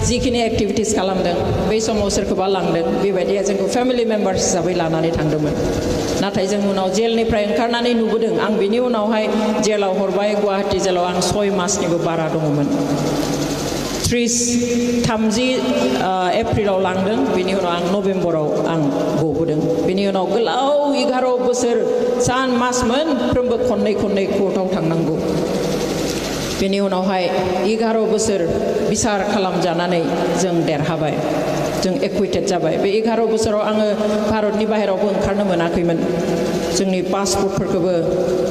जिखिनि एक्टिभिटिस खालामदों बै समाव सोरखौबा लांदों बेबायदिया जोंखौ फेमिलि मेम्बार्स हिसाबै लानानै थांदोंमोन नाथाय जों उनाव जेलनिफ्राय ओंखारनानै नुबोदों आं बिनि उनावहाय जेलाव हरबाय गुवाहाटी जेलाव आं 6 मासनिबो बारा दङमोन 30 एप्रिलाव लांदों बिनि उनाव आं नभेम्बराव आं गबोदों बिनि उनाव गोलाव 11 बोसोर सान मास मोनफ्रोमबो खननै कर्टआव थांनांगौ बेनि उनावहाय 11 बोसोर बिसार खालामजानानै जों देरहाबाय जों एक्विटेड जाबाय बे 11 बोसोराव आङो भारतनि बाहेरावबो ओंखारनो मोनाखैमोन जोंनि पासपर्टफोरखौबो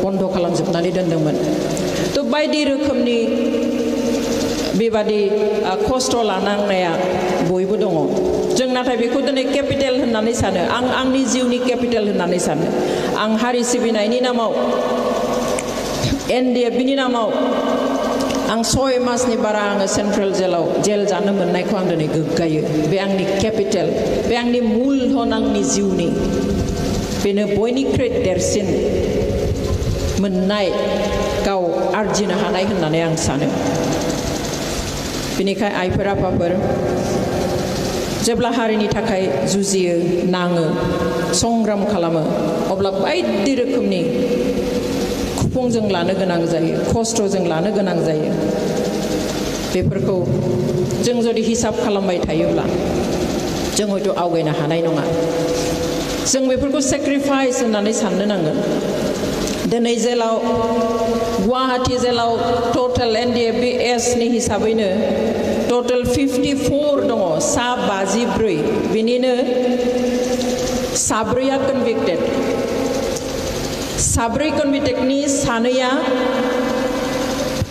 बन्द खालामजोबनानै दोनदोंमोन थ' बायदि रोखोमनि बेबादि खस्थ' लानांनाया बयबो दङ जों नाथाय बेखौ दिनै केपिटेल होननानै सानो आं आंनि जिउनि केपिटेल होननानै सानो आं हारि सिबिनायनि नामाव NDFB-नि नामाव आं 6 मासनि बारा आङो सेन्ट्रेल जेल जानो मोननायखौ आं दिनै गोग्गायो बे आंनि केपिटेल बे आंनि मुलधन आंनि जिउनि बेनो बयनिख्रुइ देरसिन मोननाय गाव आरजिनो हानाय होननानै आं सानो बेनिखाय आइफोर आफाफोर जेब्ला हारिनि थाखाय जुजियो नाङो संग्राम खालामो अब्ला बायदि रोखोमनि खुफुंजों लानो गोनां जायो खस्थ'जों लानो गोनां जायो बेफोरखौ जों जुदि हिसाब खालामबाय थायोब्ला जों हयथ' आवगायनो हानाय नङा जों बेफोरखौ सेक्रिफाइस होननानै साननो नांगोन दिनै जेलाव गुवाहाटी जेलाव टटेल NDFB-नि हिसाबैनो टटेल 54 दङ सा 54 बिनिनो साब्रैया कनभिक्टेड साब्रै कनभिक्टेडनि सानैया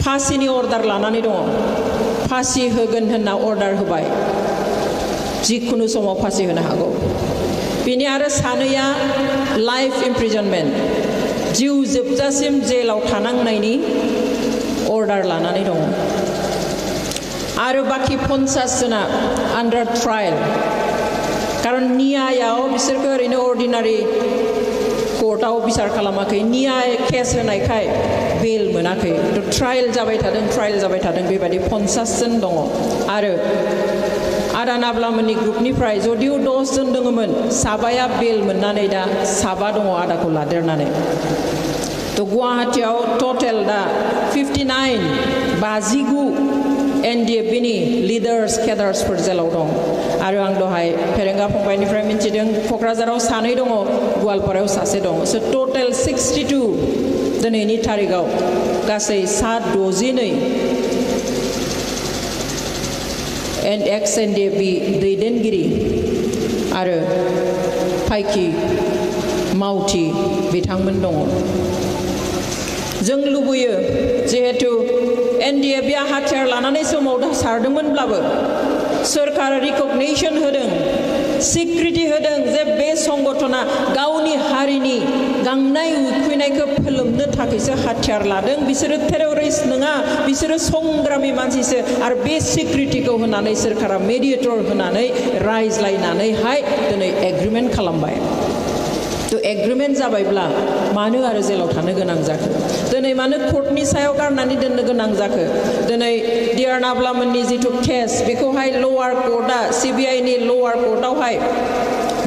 फासिनि अर्डार लानानै दङ फासि होगोन होनना अर्डार होबाय जिखुनु समाव फासि होनो हागौ बिनि आरो सानैया लाइफ इमप्रिजनमेन्ट जिउ जोबजासिम जेलाव थानांनायनि अर्डार लानानै दङ आरो बाखि 50 जना आन्डार ट्रायल कारन नियायाव बिसोरखौ ओरैनो अर्डिनारि कर्टआव बिसार खालामाखै नियाय केस होनायखाय बेल मोनाखै ट्रायल जाबाय थादों बेबायदि 50 जन दङ आरो आदा नाब्लामोननि ग्रुपनिफ्राय जदिव 10 जन दङमोन साबाया बेल मोननानै दा साबा दङ आदाखौ लादेरनानै थ' गुवाहाटीयाव टटेल दा 59 NDFB-नि लिडार्स केडार्सफोर जेलाव दं आरो आं दहाय फेरेंगा फंबायनिफ्राय मिन्थिदों क'क्राझाराव सानै दङ गवालपारायाव सासे दङ स' टटेल 62 दिनैनि थारिखआव गासै 62 एक्स NDFB दैदेनगिरि आरो फायखि मावथि बिथांमोन दङ जों लुबैयो जिहेतु NDFB-आ हाथियार लानानै सोमावसारदोंमोनब्लाबो सोरखारा रिकगनिसन होदों स्वीकृति होदों जे बे संगठना गावनि हारिनि गांनाय उखैनायखौ फोलोमनो थाखायसो हाथियार लादों बिसोरो टेररिस्ट नङा बिसोरो संग्रामी मानसिसो आरो बे स्वीकृतिखौ होनानै सोरखारा मेडिएटर होनानै रायज्लायनानैहाय दिनै एग्रिमेन्ट खालामबाय थ' एग्रिमेन्ट जाबायब्ला मानो आरो जेलाव थानो गोनां जाखो दिनै मानो कर्टनि सायाव गारनानै दोननो गोनां जाखो दिनै डिआर नाब्लामोननि जिथु केस बेखौहाय लवार कर्टआ CBI-नि लवार कर्टआवहाय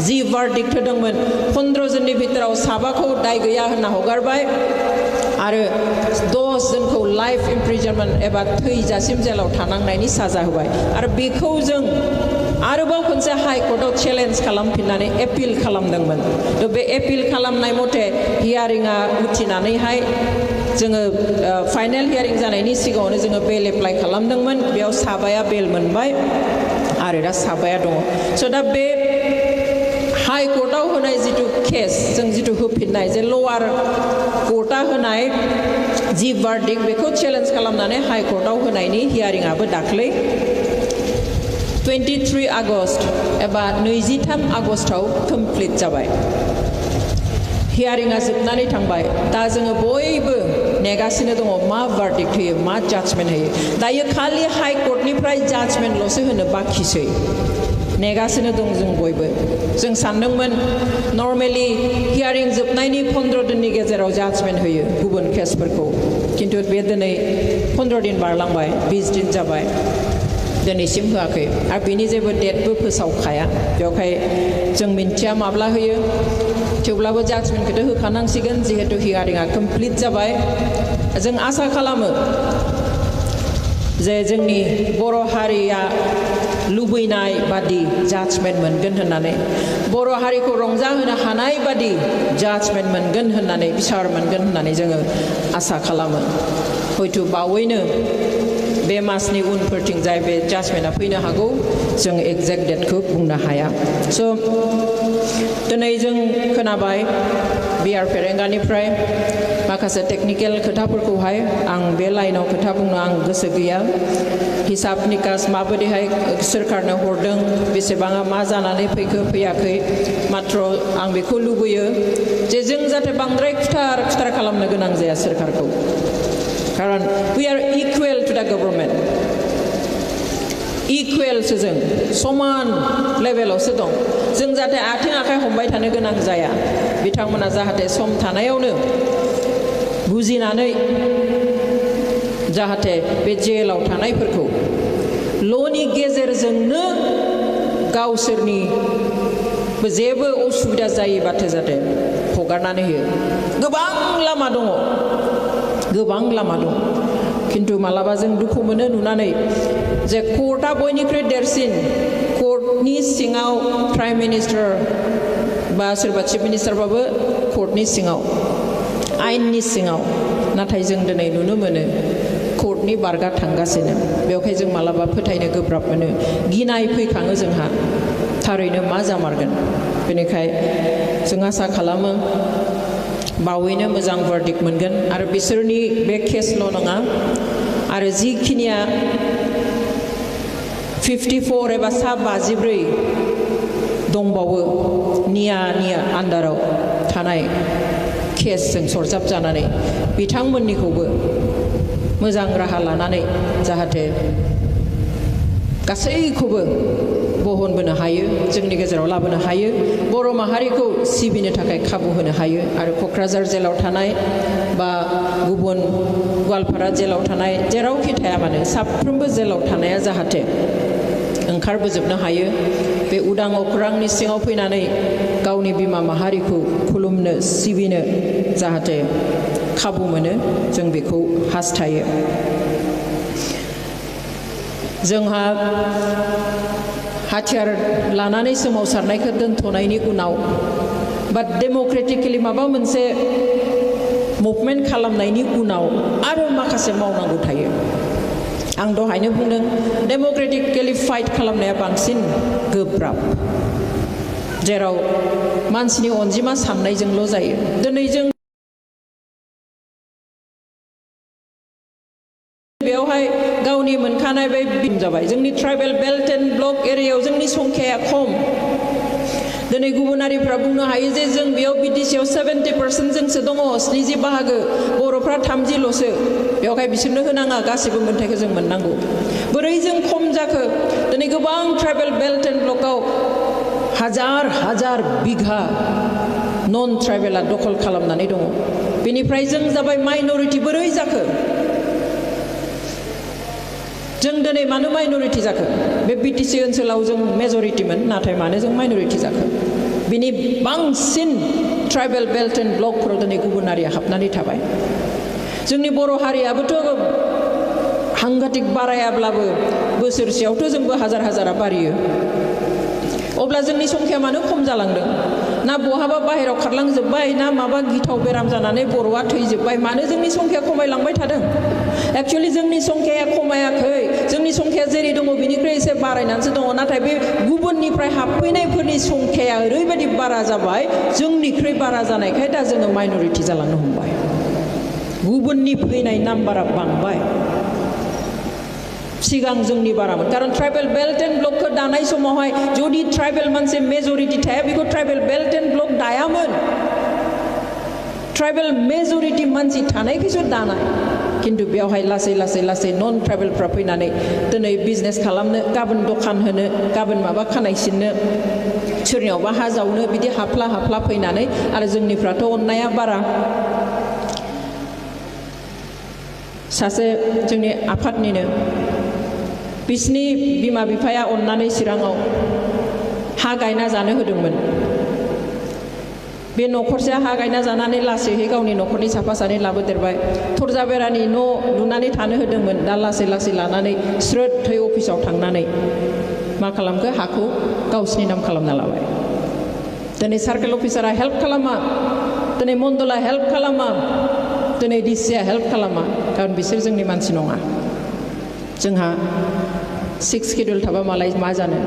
जि भार्डिक्ट होदोंमोन 15 जननि भितराव साबाखौ दाय गैया होनना हगारबाय आरो 10 जनखौ लाइफ इमप्रिजनमेन्ट एबा थैजासिम जेलाव थानांनायनि साजा होबाय आरो बेखौ जों आरोबाव खनसे हाइ कर्टआव चेलेन्ज खालामफिननानै एपिल खालामदोंमोन थ' बे एपिल खालामनाय मथे हियारिंआ उथिनानैहाय जोङो फाइनेल हियारिं जानायनि सिगाङावनो जोङो बेल एप्लाइ खालामदोंमोन बेयाव साबाया बेल मोनबाय आरो दा साबाया दङ स' दा बे हाइ कर्टआव होनाय जिथु केस जों जिथु होफिननाय जे लवार कर्टआ होनाय जि भार्डिक्ट बेखौ चेलेन्ज खालामनानै हाइ कर्टआव होनायनि हियारिंआबो दाख्लै 23 आगस्ट एबा 23 आगस्टआव कमप्लिट जाबाय हियारिंआ जोबनानै थांबाय दा जोङो बयबो नेगासिनो दङ मा भार्डिक्ट होयो मा जाजमेन्ट होयो दायो खालि हाइ कर्टनिफ्राय जाजमेन्टल'सो होनो बाखिसै नेगासिनो दं जों बयबो जों सानदोंमोन नर्मेलि हियारिं जोबनायनि 15 दिननि गेजेराव जाजमेन्ट होयो गुबुन केसफोरखौ खिन्थु बे दिनै 15 दिन बारलांबाय 20 दिन जाबाय दिनैसिम होआखै आरो बिनि जेबो डेटबो फोसावखाया बेवहाय जों मिन्थिया माब्ला होयो थेवब्लाबो जाजमेन्टखौथ' होखानांसिगोन जिहेतु हियारिंआ कमप्लिट जाबाय जों आसा खालामो जे जोंनि बर' हारिया लुबैनाय बादि जाजमेन्ट मोनगोन होननानै बर' हारिखौ रंजाहोनो हानाय बादि जाजमेन्ट मोनगोन होननानै बिसार मोनगोन होननानै जोङो आसा खालामो हयथ' बावैनो बे मासनि उनफोरथिंजाय बे जाजमेन्टआ फैनो हागौ जों एक्जेक्ट डेटखौ बुंनो हाया स' दिनै जों खोनाबाय बिआर फेरेंगानिफ्राय माखासे टेकनिकेल खोथाफोरखौहाय आं बे लाइनाव खोथा बुंनो आं गोसो गैया हिसाब निकास माबायदिहाय सोरखारनो हरदों बेसेबाङा मा जानानै फैखो फैयाखै मात्र आं बेखौ लुबैयो जे जों जाहाथे बांद्राय खुथार खालामनो गोनां जाया सोरखारखौ खारन वी आर इकुवेल टु दा गभर्नमेन्ट इकुवेलसो जों समान लेभेलावसो दं जों जाहाथे आथिं आखाइ हमबाय थानो गोनां जाया बिथांमोना जाहाथे सम थानायावनो बुजिनानै जाहाथे बे जेलाव थानायफोरखौ ल'नि गेजेरजोंनो गावसोरनि जेबो असुबिदा जायोबाथो जाहाथे हगारनानै होयो गोबां लामा दं खिन्थु मालाबा जों दुखु मोनो नुनानै जे कर्टआ बयनिख्रुइ देरसिन कर्टनि सिङाव प्राइम मिनिस्टार बा सोरबा चिफ मिनिस्टारबाबो कर्टनि सिङाव आयेननि सिङाव नाथाय जों दिनै नुनो मोनो कर्टनि बारगा थांगासिनो बेवहाय जों मालाबा फोथायनो गोब्राब मोनो गिनाय फैखाङो जोंहा थारैनो मा जामारगोन बेनिखाय जों आसा खालामो बावैनो मोजां भार्डिक्ट मोनगोन आरो बिसोरनि बे केसल' नङा आरो जिखिनिया 54 एबा सा 54 दंबावो नियानि आन्दाराव थानाय केसजों सरजाब जानानै बिथांमोननिखौबो मोजां राहा लानानै जाहाथे गासैखौबो बहनबोनो हायो जोंनि गेजेराव लाबोनो हायो बर' माहारिखौ सिबिनो थाखाय खाबु होनो हायो आरो क'क्राझार जेलाव थानाय बा गुबुन गवालपारा जेलाव थानाय जेरावखि थाया मानो साफ्रोमबो जेलाव थानाया जाहाथे ओंखारबोजोबनो हायो बे उदां अख्रांनि सिङाव फैनानै गावनि बिमा माहारिखौ खुलुमनो सिबिनो जाहाथे खाबु मोनो जों बेखौ हास्थायो जोंहा हाथियार लानानै सोमावसारनायखौ दोनथ'नायनि उनाव बा डेम'क्रेटिकेलि माबा मोनसे मुभमेन्ट खालामनायनि उनाव आरो माखासे मावनांगौ थायो आं दहायनो बुंदों डेम'क्रेटिकेलि फाइट खालामनाया बांसिन गोब्राब जेराव मानसिनि अनजिमा साननायजोंल' जायो दिनै जों बेवहाय गावनि मोनखानाय बे बिम जाबाय जोंनि ट्राइबेल बेल्ट एन्ड ब्लक एरियायाव जोंनि संख्याया खम दिनै गुबुनारिफ्रा बुंनो हायो जे जों बेयाव बिटिसिआव 70% जोंसो दङ 70 बाहागो बर'फ्रा 30ल'सो बेवहाय बिसोरनो होनाङा गासिबो मोन्थायखौ जों मोननांगौ बोरै जों खम जाखो दिनै गोबां ट्राइबेल बेल्ट एन्ड ब्लकआव हाजार बिघा नन ट्राइबेला दखल खालामनानै दङ बेनिफ्राय जों जाबाय माइनरिटि बोरै जाखो जों दिनै मानो माइनरिटि जाखो बे बिटिसि ओनसोलाव जों मेजरिटिमोन नाथाय मानो जों माइनरिटि जाखो बिनि बांसिन ट्राइबेल बेल्ट एन्ड ब्लकफोराव दिनै गुबुनारिया हाबनानै थाबाय जोंनि बर' हारियाबोथ' हांगाटिक बारायाब्लाबो बोसोरसेयावथ' जोंबो हाजारा बारियो अब्ला जोंनि संख्या मानो खम जालांदों ना बहाबा बाहेरायाव खारलांजोब्बाय ना माबा गिथाव बेराम जानानै बर'आ थैजोब्बाय मानो जोंनि संख्या खमायलांबाय थादों एक्चुअलि जोंनि संख्याया खमायाखै जोंनि संख्या जेरै दङ बिनिख्रुइ एसे बारायनानैसो दङ नाथाय बे गुबुननिफ्राय हाबफैनायफोरनि संख्याया ओरैबायदि बारा जाबाय जोंनिख्रुइ बारा जानायखाय दा जोङो माइनरिटि जालांनो हमबाय गुबुननि फैनाय नाम्बारा बांबाय सिगां जोंनि बारामोन कारन ट्राइबेल बेल्ट एन्ड ब्लकखौ दानाय समावहाय जुदि ट्राइबेल मोनसे मेजरिटि थाया बेखौ ट्राइबेल बेल्ट एन्ड ब्लक दायामोन ट्राइबेल मेजरिटि मानसि थानायखौसो दानाय खिन्थु बेवहाय लासै नन ट्राइबेलफ्रा फैनानै दिनै बिजनेस खालामनो गाबोन दखान होनो गाबोन माबा खानाय सिननो सोरनियावबा हा जावनो बिदि हाफ्ला फैनानै आरो जोंनिफ्राथ' अननाया बारा सासे जोंनि आफादनिनो बिसिनि बिमा बिफाया अननानै चिराङाव हा गायना जानो होदोंमोन बे न'खरसेया हा गायना जानानै लासैहै गावनि न'खरनि साफा सानै लाबोदेरबाय थरजा बेरानि न' लुनानै थानो होदोंमोन दा लासै लासै लानानै स्रोदहै अफिसाव थांनानै मा खालामखो हाखौ गावसिनि नाम खालामना लाबाय दिनै सार्केल अफिसारा हेल्प खालामा दिनै मण्डला हेल्प खालामा दिनै डिसिआ हेल्प खालामा खारन बिसोर जोंनि मानसि नङा जोंहा 6 शिड्युल थाबा मालाय मा जानो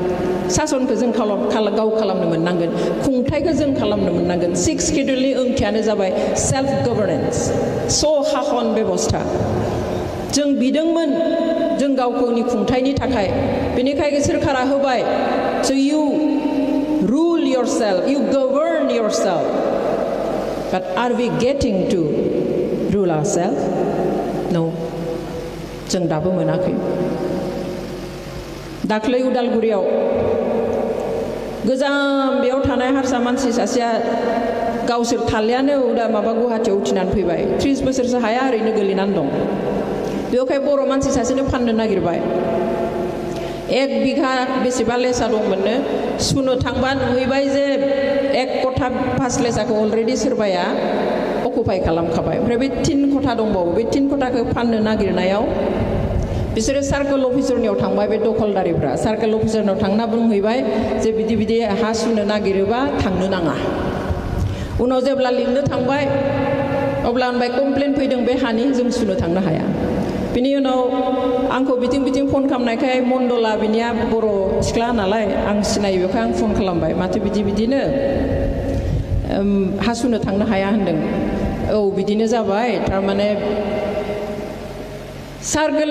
सासनखौ जों गाव खालामनो मोननांगोन खुंथायखौ जों खालामनो मोननांगोन 6 शिड्युलनि ओंथियानो जाबाय सेल्फ गभर्नेन्स हाखन बेबस्था जों बिदोंमोन जों गावनि खुंथायनि थाखाय बेनिखायनो सोरखारा होबाय so you rule yourself you govern yourself but are we getting to rule ourselves no जों दाबो मोनाखै दाख्लै उदालगुरियाव गोजाम बेयाव थानाय हारसा मानसि सासेया गावसोर थालियानो माबा गुवाहाटीयाव उथिनानै फैबाय 30 बोसोरसो हाया ओरैनो गोलैनानै दं बेवहाय बर' मानसि सासेनो फाननो नागिरबाय 1 बिघा बेसेबा लेसा दंमोननो सुनो थांबा नुहैबाय जे 1 कथा 5 लेसाखौ अलरेडि सोरबाया अकुपाय खालामखाबाय ओमफ्राय बे 3 कथा दंबावो बे 3 कथाखौ फाननो नागिरनायाव बिसोरो सार्केल अफिसारनियाव थांबाय बे दखलदारिफ्रा सार्केल अफिसारनाव थांना बुंहैबाय जे बिदि हा सुनो नागिरोबा थांनो नाङा उनाव जेब्ला लिंनो थांबाय अब्ला होनबाय कमप्लेन फैदों बे हानि जों सुनो थांनो हाया बिनि उनाव आंखौ बिथिं फन खालामनायखाय मण्डला बिनिया बर' सिख्ला नालाय आं सिनायो बेखाय आं फन खालामबाय माथो बिदिनो हा सुनो थांनो हाया होनदों औ बिदिनो जाबाय थारमाने सार्केल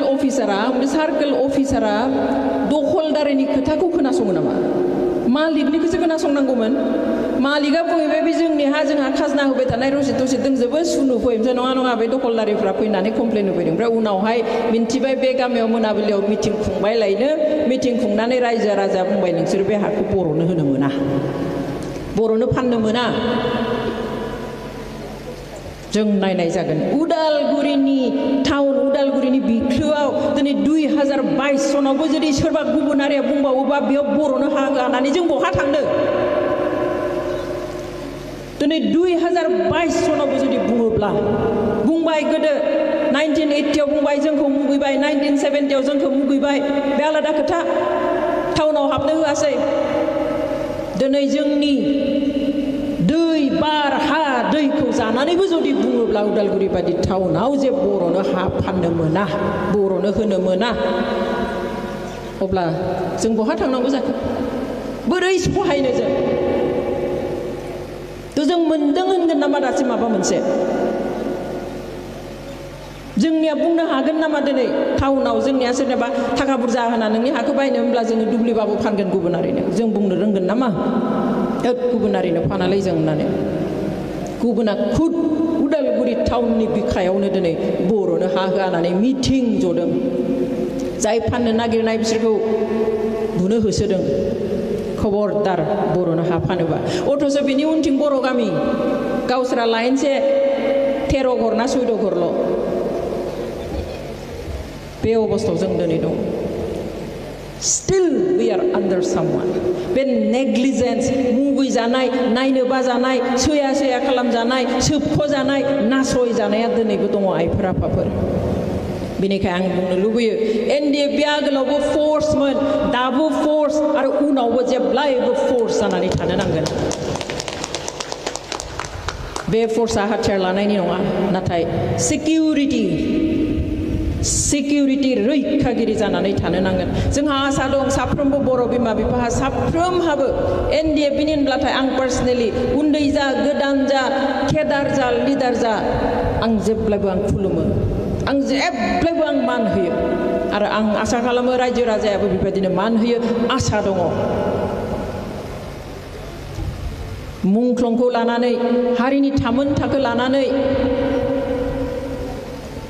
अफिसारा दखलदारिनि खोथाखौ खोनासङो नामा मालिकनिखौसो खोनासंनांगौमोन मालिकआ बुंहैबाय बे जोंनि हा जोंहा खाजोना होबाय थानाय रसिद दंजोबो सुनो फै ओमफ्राय नङा बे दखलदारिफ्रा फैनानै कमप्लेन होफैदों ओमफ्राय उनावहाय मिन्थिबाय बे गामियाव मोनाबिलियाव मिटिं खुंबाय लायनो मिटिं खुंनानै रायजो राजा बुंबाय नोंसोर बे हाखौ बर'नो होनो मोना बर'नो फाननो मोना जों नायनाय जागोन उदालगुरिनि बिख्लोआव दिनै 2022 सनावबो जुदि सोरबा गुबुनारिया बुंबावोबा बेयाव बर'नो हा होनानै जों बहा थांनो दिनै 2022 सनावबो जुदि बुङोब्ला बुंबाय गोदो 1980 बुंबाय जोंखौ मुगैबाय 1970 जोंखौ मुगैबाय बे आलादा खोथा टाउनाव हाबनो होआसै दिनै जोंनि दै बार हा दैखौ जानानैबो जुदि बुङोब्ला उदालगुरि बादि टाउनाव जे बर'नो हा फाननो मोना बर'नो होनो मोना अब्ला जों बहा थांनांगौ जाखो बोरै सहायनो जों मोनदों होनगोन नामा दासिम माबा मोनसे जोंनिया बुंनो हागोन नामा दिनै टाउनाव जोंनिया सोरनाबा थाखा बुरजा होना नोंनि हाखौ बायनो होनब्ला जोङो दुब्लिबाबो फानगोन गुबुनारिनो जों बुंनो रोंगोन नामा गुबुनारिनो फानालै जों होननानै गुबुना खुद उदालगुरि टाउननि बिखायावनो दिनै बर'नो हा होनानै मिटिं जदों जाय फाननो नागिरनाय बिसोरखौ बुनो होसोदों खबरदार बर'नो हा फानोबा अथ'स' बिनि उनथिं बर' गामि गावसोरा लाइनसे 13 घर ना 14 घरल' बे अबस्थायाव जों दिनै दं still we are under someone बे नेग्लिजेन्स मुगैजानाय नायनो बाजानाय सैया खालामजानाय सोबख'जानाय नासयजानाया दिनैबो दङ आइफोर आफाफोर बेनिखायनो आं बुंनो लुबैयो एनडिएफबि आगोलावबो फर्समोन दाबो फर्स आरो उनावबो जेब्लायबो फर्स जानानै थानो नांगोन बे फर्सआ हाथियार लानायनि नङा नाथाय सिकिउरिटि रैखागिरि जानानै थानो नांगोन जोंहा आसा दं साफ्रोमबो बर' बिमा बिफाहा साफ्रोमहाबो एनडिएफबिनि होनब्लाथाय आं पार्सनेलि उन्दै जा गोदान जा केडार जा लिडार जा आं जेब्लायबो आं खुलुमो आं जेब्लायबो आं मान होयो आरो आं आसा खालामो रायजो राजायाबो बेबायदिनो मान होयो आसा दङ मुंख्लंखौ लानानै हारिनि थामोनथाखौ लानानै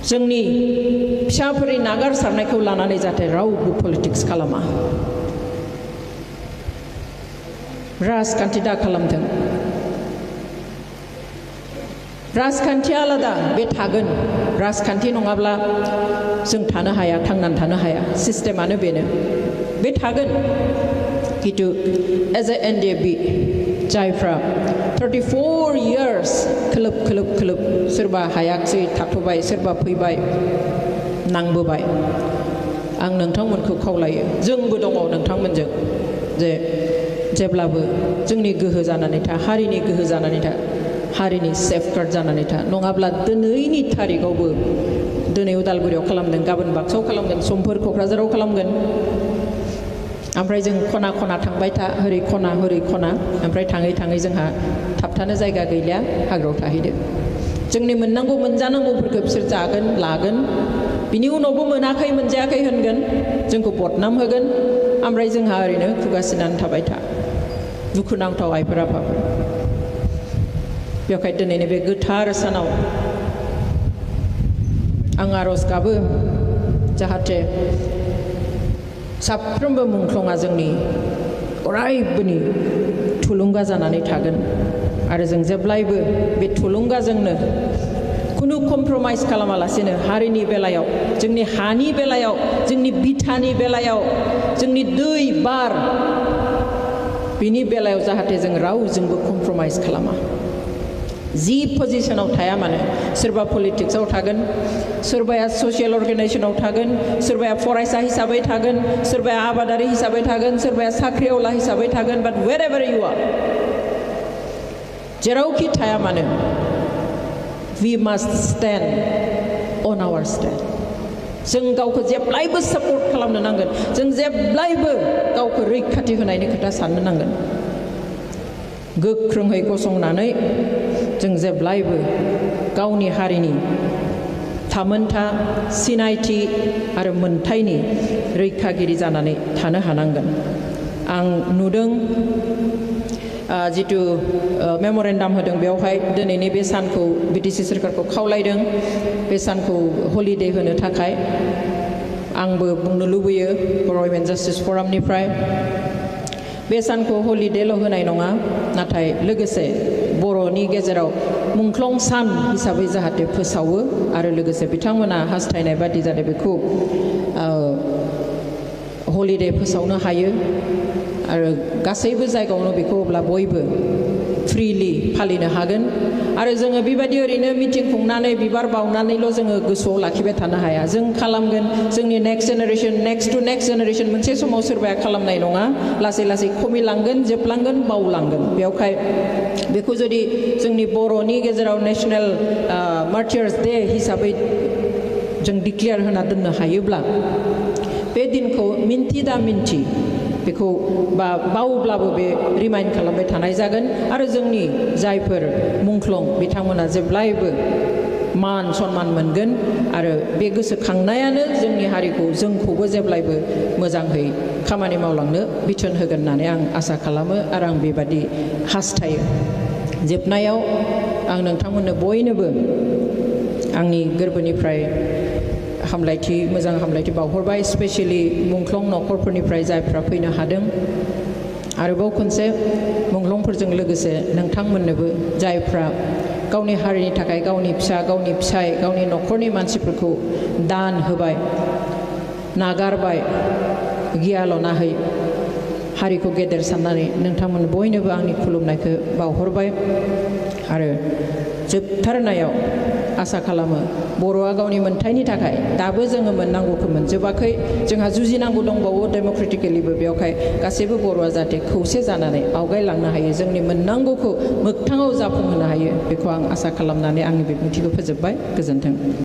जोंनि फिसाफोरनि नागारसारनायखौ लानानै जाहाथे रावबो पलिटिक्स खालामा राजखान्थि दा खालामथों राजखान्थिया आलादा बे थागोन राजखान्थि नङाब्ला जों थानो हाया थांनानै थानो हाया सिस्टेमानो बेनो बे थागोन किन्तु एज ए एनडिएफबि जायफ्रा 34 years खोलोब खोलोब खोलोब सोरबा हायाखसै थाथ'बाय सोरबा फैबाय नांबोबाय आं नोंथांमोनखौ खावलायो जोंबो दङ नोंथांमोनजों जे जेब्लाबो जोंनि गोहो जानानै था हारिनि गोहो जानानै था हारिनि सेफगार्ड जानानै था नङाब्ला दिनैनि थारिखआवबो दिनै उदालगुरियाव खालामदों गाबोन बाक्सायाव खालामगोन समफोर क'क्राझाराव खालामगोन ओमफ्राय जों खना खना थांबाय था हरै खना ओमफ्राय थाङै थाङै जोंहा थाबथानो जायगा गैलिया हाग्रायाव थाहैदो जोंनि मोननांगौ मोनजानांगौफोरखौ बिसोर जागोन लागोन बिनि उनावबो मोनाखै मोनजायाखै होनगोन जोंखौ बदनाम होगोन ओमफ्राय जोंहा ओरैनो खुगासिनानै थाबाय था दुखुनांथाव आइफोर आफाफोर बेवहाय दिनैनि बे गोथार सानाव आं आर'ज गाबो जाहाथे साफ्रोमबो मुंख्लङा जोंनि अरायबोनि थुलुंगा जानानै थागोन आरो जों जेब्लायबो बे थुलुंगाजोंनो खुनु कमप्रमाइज खालामालासेनो हारिनि बेलायाव जोंनि हानि बेलायाव जोंनि बिथानि बेलायाव जोंनि दै बार बिनि बेलायाव जाहाथे जों रावजोंबो कमप्रमाइज खालामा जि पजिशनाव थाया मानो सोरबा पलिटिक्सआव थागोन सोरबाया ससियेल अर्गेनाइजेसनाव थागोन सोरबाया फरायसा हिसाबै थागोन सोरबाया आबादारि हिसाबै थागोन सोरबाया साख्रिआवला हिसाबै थागोन बाट वेरेभार इउ आर जेरावखि थाया मानो we must stand on our stand जों गावखौ जेब्लायबो सापर्ट खालामनो नांगोन जों जेब्लायबो गावखौ रैखाथि होनायनि खोथा साननो नांगोन गोख्रोङै गसंनानै जों जेब्लायबो गावनि हारिनि थामोनथा सिनायथि आरो मोनथायनि रैखागिरि जानानै थानो हानांगोन आं नुदों जितु मेम'रेन्डाम होदों बेवहाय दिनैनि बे सानखौ बिटिसि सोरखारखौ खावलायदों बे सानखौ हलिडे होनो थाखाय आंबो बुंनो लुबैयो बर' वुमेन जास्टिस फरामनिफ्राय बे सानखौ हलिडेल' होनाय नङा नाथाय लोगोसे बर'नि गेजेराव मुंख्लं सान हिसाबै जाहाथे फोसावो आरो लोगोसे बिथांमोना हास्थायनाय बादि जाहाथे बेखौ हलिडे फोसावनो हायो आरो गासैबो जायगायावनो बेखौ अब्ला बयबो फ्रिलि फालिनो हागोन आरो जोङो बेबायदि ओरैनो मिटिं खुंनानै बिबार बावनानैल' जोङो गोसोआव लाखिबाय थानो हाया जों खालामगोन जोंनि next generation next to next generation मोनसे समाव सोरबाया खालामनाय नङा लासै लासै खमिलांगोन जोबलांगोन बावलांगोन बेवहाय बेखौ जुदि जोंनि बर'नि गेजेराव नेशनेल मार्टियार्स डे हिसाबै जों डिक्लेयार होना दोननो हायोब्ला बे दिनखौ मिन्थि दा मिन्थि बेखौ बावब्लाबो बे रिमाइन्ड खालामबाय थानाय जागोन आरो जोंनि जायफोर मुंख्लं बिथांमोना जेब्लायबो मान सन्मान मोनगोन आरो बे गोसोखांनायानो जोंनि हारिखौ जोंखौबो जेब्लायबो मोजाङै खामानि मावलांनो बिथोन होगोन होननानै आं आसा खालामो आरो आं बेबादि हास्थायो जोबनायाव आं नोंथांमोननो बयनोबो आंनि गोरबोनिफ्राय हामलायथि मोजां हामलायथि बावहरबाय स्पेसियेलि मुंख्लं न'खरफोरनिफ्राय जायफ्रा फैनो हादों आरोबाव खनसे मुंख्लंफोरजों लोगोसे नोंथांमोननोबो जायफ्रा गावनि हारिनि थाखाय गावनि फिसा गावनि फिसाय गावनि न'खरनि मानसिफोरखौ दान होबाय नागारबाय गियाल'नाहै हारिखौ गेदेर साननानै नोंथांमोन बयनोबो आंनि खुलुमनायखौ बावहरबाय आरो जोबथारनायाव आसा खालामो बर'आ गावनि मोनथायनि थाखाय दाबो जोङो मोननांगौखौ मोनजोबाखै जोंहा जुजिनांगौ दंबावो डेम'क्रेटिकेलिबो बेवहाय गासैबो बर'आ जाहाथे खौसे जानानै आवगायलांनो हायो जोंनि मोननांगौखौ मोगथाङाव जाफुंहोनो हायो बेखौ आं आसा खालामनानै आंनि बिबुंथिखौ फोजोबबाय गोजोन्थों